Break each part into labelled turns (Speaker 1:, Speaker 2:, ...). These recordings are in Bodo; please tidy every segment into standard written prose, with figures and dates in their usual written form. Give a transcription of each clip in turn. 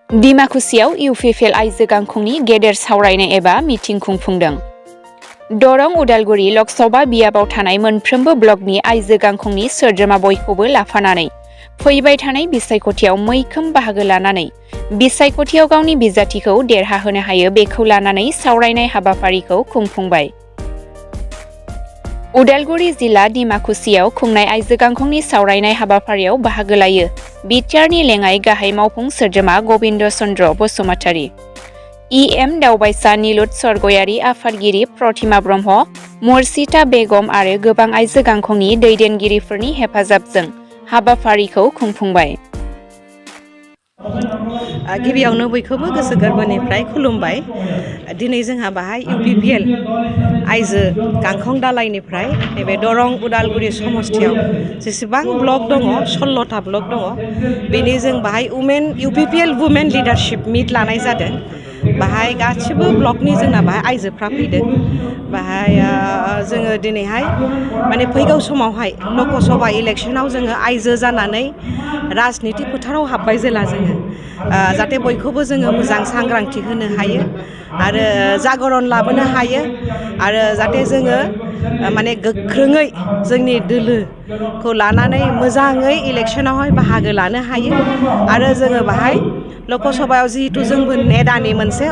Speaker 1: डिमाकुसियाव इउपिपिएल आइजो गांखंनि गेदेर सावरायनाय एबा मिटिं खुंफुंदों। दरं उदालगुरि लकसभा बियाबाव थानाय मोनफ्रोमबो ब्लकनि आइजो गांखंनि सोद्रोमा बयखौबो लाफानानै फैबाय थानाय बिसायख'थियाव मैखोम बाहागो लानानै बिसायख'थियाव गावनि बिजाथिखौ देरहाहोनो हायो बेखौ लानानै सावरायनाय हाबाफारिखौ खुंफुंबाय। उदालगुरि जिल्ला डिमाकुसियाव खुंनाय आइजो गांखंनि सावरायनाय हाबाफारियाव बाहागो लायो बिटिआरनि लेङाइ गाहाय मावफुं सोद्रोमा गबिन्द चन्द्र बसुमतारी, इएम दावबायसा निलुत सरगयारि, आफादगिरि प्रतिमा ब्रह्म, मुर्शिदा बेगम आरो गोबां आइजो गांखंनि दैदेनगिरिफोरनि हेफाजाबजों हाबाफारिखौ खुंफुंबाय।
Speaker 2: गिबियावनो बयखौबो गोसो गोरबोनिफ्राय खुलुमबाय। दिनै जोंहा बाहाय इउपिपिएल आइजो गांखं दालायनिफ्राय नैबे दरं उदालगुरि समस्थियाव जेसेबां ब्लक दङ 16टा ब्लक दङ बेनि जों बाहाय इउपिपिएल वुमेन लिडारशिप मिट लानाय जादों। बाहाय गासिबो ब्लकनि जोंना बाहाय आइजोफ्रा फैदों। बाहाय जोङो दिनैहाय माने फैगौ समावहाय लकसभा इलेक्सनाव जोङो आइजो जानानै राजनिति फोथाराव हाबबाय जेला जोङो जाहाथे बयखौबो जोङो मोजां सांग्रांथि होनो हायो आरो जागरण लाबोनो हायो आरो जाहाथे जोङो माने गोख्रोङै जोंनि दोलोखौ लानानै मोजाङै इलेक्सनावहाय बाहागो लानो हायो आरो जोङो बाहाय लकसभायाव जिहेतु जोंबो नेडानि मोनसे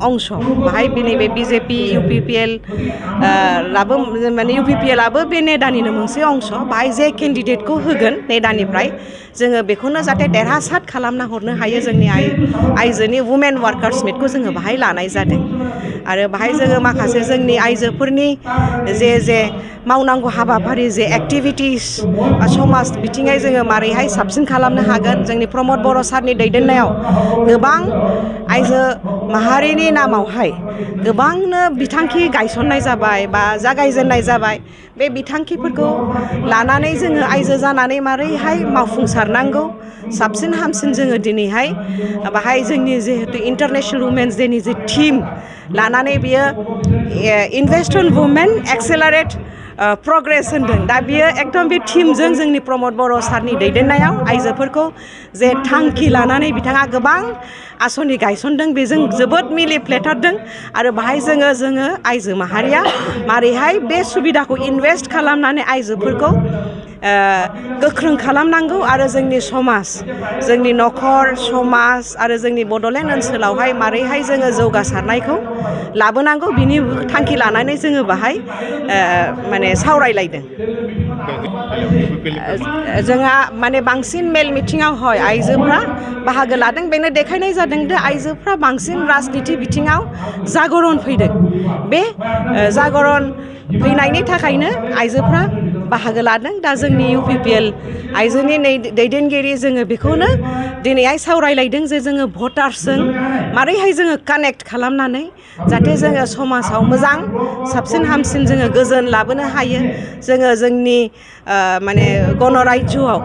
Speaker 2: अंश बाहाय नैबे बिजेपि इउपिपिएल लाबो माने इउपिपिएलआबो बे नेडानिनो मोनसे अंश बाहाय जे केन्डिडेटखौ होगोन नेडानिफ्राय जोङो बेखौनो जाहाथे देरहासार खालामना हरनो हायो जोंनि आइजोनि वुमेन वार्कार्स मिटखौ जोङो बाहाय लानाय जादों आरो बाहाय जोङो माखासे जोंनि आइजोफोरनि जे मावनांगौ हाबाफारि जे एक्टिभिटिस बा समाज बिथिङै जोङो मारैहाय साबसिन खालामनो हागोन जोंनि प्रमद बर' सारनि दैदेननायाव गोबां आइजो माहारिनि नामावहाय गोबांनो बिथांखि गायसननाय जाबाय बा जागायजेननाय जाबाय। बे बिथांखिफोरखौ लानानै जोङो आइजो जानानै मारैहाय मावफुंसारनांगौ साबसिन हामसिन जोङो दिनैहाय बाहाय जोंनि जिहेतु इन्टारनेशनेल वुमेन्स डेनि जे थीम लानानै बियो इनभेस्ट अन वुमेन एक्सेलारेट प्रग्रेस होनदों। दा बियो एकदम बे थीमजों जोंनि प्रमद बर' सारनि दैदेननायाव आइजोफोरखौ जे थांखि लानानै बिथाङा गोबां आसनि गायसनदों बेजों जोबोद मिलिफ्लेथारदों आरो बाहाय जोङो आइजो माहारिया मारैहाय बे सुबिदाखौ इनभेस्ट खालामनानै आइजोफोरखौ गोख्रों खालामनांगौ आरो जोंनि समाज जोंनि न'खर समाज आरो जोंनि बड'लेण्ड ओनसोलावहाय मारैहाय जोङो जौगासारनायखौ लाबोनांगौ बिनि थांखि लानानै जोङो बाहाय माने सावरायलायदों। जोंहा माने बांसिन मेल मिटिङाव हय आइजोफ्रा बाहागो लादों बेनो देखायनाय जादों दि आइजोफ्रा बांसिन राजनिति बिथिङाव जागरण फैदों। बे जागरण फैनायनि थाखायनो आइजोफ्रा बाहागो लादों। दा जोंनि इउपिपिएल आइजोनि दैदेनगिरि जोङो बेखौनो दिनैहाय सावरायलायदों जे जोङो भटार्सजों मारैहाय जोङो कानेक्ट खालामनानै जाहाथे जोङो समाजाव मोजां साबसिन हामसिन जोङो गोजोन लाबोनो हायो जोङो जोंनि माने गणराज्योआव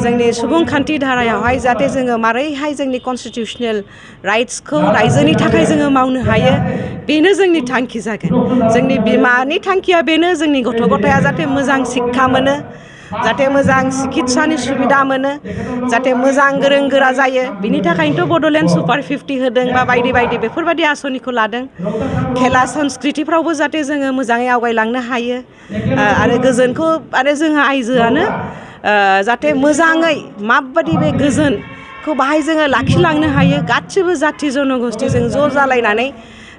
Speaker 2: जोंनि सुबुंखान्थि धारायावहाय जाहाथे जोङो मारैहाय जोंनि कनस्टिटिउसनेल राइट्सखौ रायजोनि थाखाय जोङो मावनो हायो बेनो जोंनि थांखि जागोन। जोंनि बिमानि थांखिया बेनो जोंनि गथ' गथाया जाहाथे मोजां शिक्षा मोनो जाहाथे मोजां सिकित्सानि सुबिदा मोनो जाहाथे मोजां गोरों गोरा जायो बिनि थाखायनोथ' बड'लेण्ड सुपार 50 होदों बा बायदि बायदि बेफोरबायदि आसनिखौ लादों। खेला संस्कृतिफ्रावबो जाहाथे जोङो मोजाङै आवगायलांनो हायो आरो गोजोनखौ आरो जोंहा आइजोआनो जाहाथे मोजाङै माबायदि बे गोजोनखौ बाहाय जोङो लाखिलांनो हायो गासिबो जाथि जनगोष्ठीजों ज' जालायनानै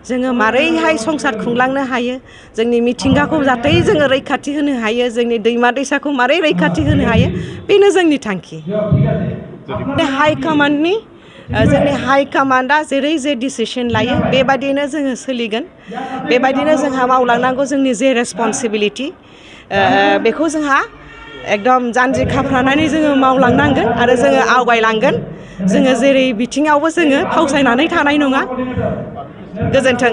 Speaker 2: जोङो मारैहाय संसार खुंलांनो हायो जोंनि मिथिंगाखौ जाहाथे जोङो रैखाथि होनो हायो जोंनि दैमा दैसाखौ मारै रैखाथि होनो हायो बेनो जोंनि थांखि। हाइकमान्डनि जोंनि हाइकमान्डआ जेरै जे डिसिसन लायो बेबायदिनो जोङो सोलिगोन बेबायदिनो जोंहा मावलांनांगौ जोंनि जे रेसपन्सिबिलिटि बेखौ जोंहा एकदम जानजि खाफ्रानानै जोङो मावलांनांगोन आरो जोङो आवगायलांगोन जोङो जेरै बिथिङावबो जोङो फावसायनानै थानाय नङा। गोजोन्थों।